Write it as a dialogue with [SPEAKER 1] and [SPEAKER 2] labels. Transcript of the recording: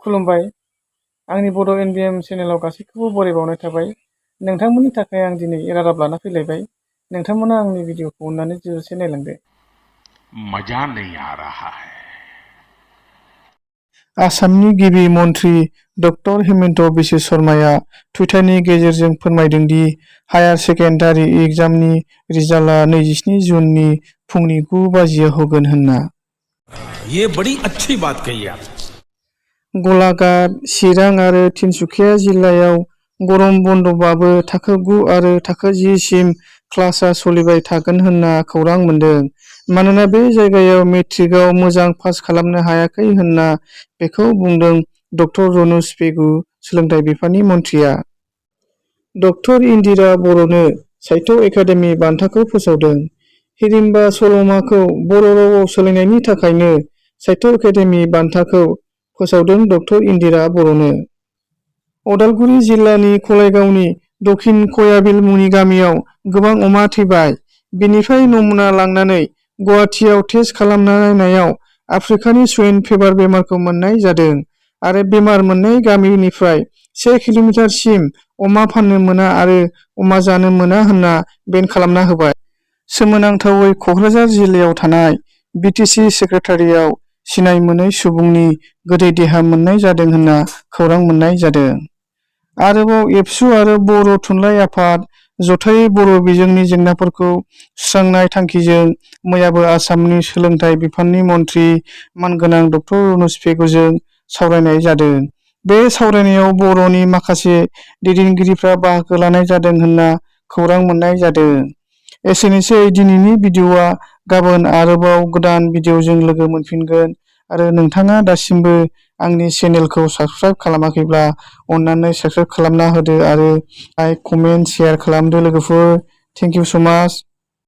[SPEAKER 1] खुलुमबाय। आंनि बड' एनबिएम चेनेलाव गासैखौबो बरायबावनाय थाबाय। नोंथांमोननि थाखाय आं दिनै रादाब लाना फैलायबाय। नोंथांमोना आंनि भिडिअखौ अननानै जोबजासे नायलांदो।
[SPEAKER 2] मजा नहीं आ रहा है।
[SPEAKER 1] आसामनि गिबि मन्थ्रि डक्टर हेमन्त बिश्व शर्माया टुइटारनि गेजेरजों फोरमायदों दि हायार सेकेन्डारि एग्जामनि रिजाल्टआ 27 जुननि फुंनि 9 बाजियाव होगोन होनना।
[SPEAKER 3] ये बड़ी अच्छी बात कही आप।
[SPEAKER 1] गलाघाट, चिरां आरो तिनसुकिया जिल्लायाव गरम बन्दबाबो थाखो 9 आरो थाखो 10 सिम क्लासआ सोलिबाय थागोन होनना खौरां मोन्दों। मानोना बे जायगायाव मेट्रिकआव मोजां पास खालामनो हायाखै होनना बेखौ बुंदों डक्टर रनज पेगु, सोलोंथाइ बिफाननि मन्थ्रिया। डक्टर इन्दिरा बर'नो साहित्य एकाडेमि बान्थाखौ फोसावदों। हिडिम्बा सल'माखौ बर' रावाव सोलायनायनि थाखायनो साहित्य एकाडेमि बान्थाखौ फोसावदों डक्टर इन्दिरा बर'नो। अदालगुरि जिल्लानि कलाइगावनि दक्षिण कयाबिल मुनि गामियाव गोबां अमा थैबाय। बेनिफ्राय नमुना लांनानै गुवाहाटियाव टेस्ट खालामना नायनायाव आफ्रिकानि स्वाइन फिभार बेमारखौ मोननाय जादों आरो बेमार मोननाय गामिनिफ्राय 1 किल'मिटारसिम अमा फाननो मोना आरो अमा जानो मोना होनना बेन खालामना होबाय। सोमोनांथावै क'क्राझार जिल्लायाव थानाय बिटिसि सेक्रेटारियाव सिनाय मोनै सुबुंनि गोथै देहा मोननाय जादों होनना खौरां मोननाय जादों। आरोबाव एबसु आरो बर' थुनलाइ आफाद जथायै बर' बिजोंनि जेंनाफोरखौ सुस्रांनाय थांखिजों मैयाबो आसामनि सोलोंथाइ बिफाननि मन्थ्रि मानगोनां डक्टर रनज पेगुजों सावरायनाय जादों। बे सावरायनायाव बर'नि माखासे दैदेनगिरिफ्रा बाहागो लानाय जादों होनना खौरां मोननाय जादों। एसेनोसै दिनैनि भिडिअ'आ। गाबोन आरोबाव गोदान भिडिअ'जों लोगो मोनफिनगोन। आरो नोंथाङा दासिमबो आंनि चेनेलखौ साबस्क्राइब खालामाखैब्ला अन्नानै साबस्क्राइब खालामना होदो आरो लाइक, कमेन्ट, शेयार खालामदो लोगोफोर। थेंक इउ स' माच।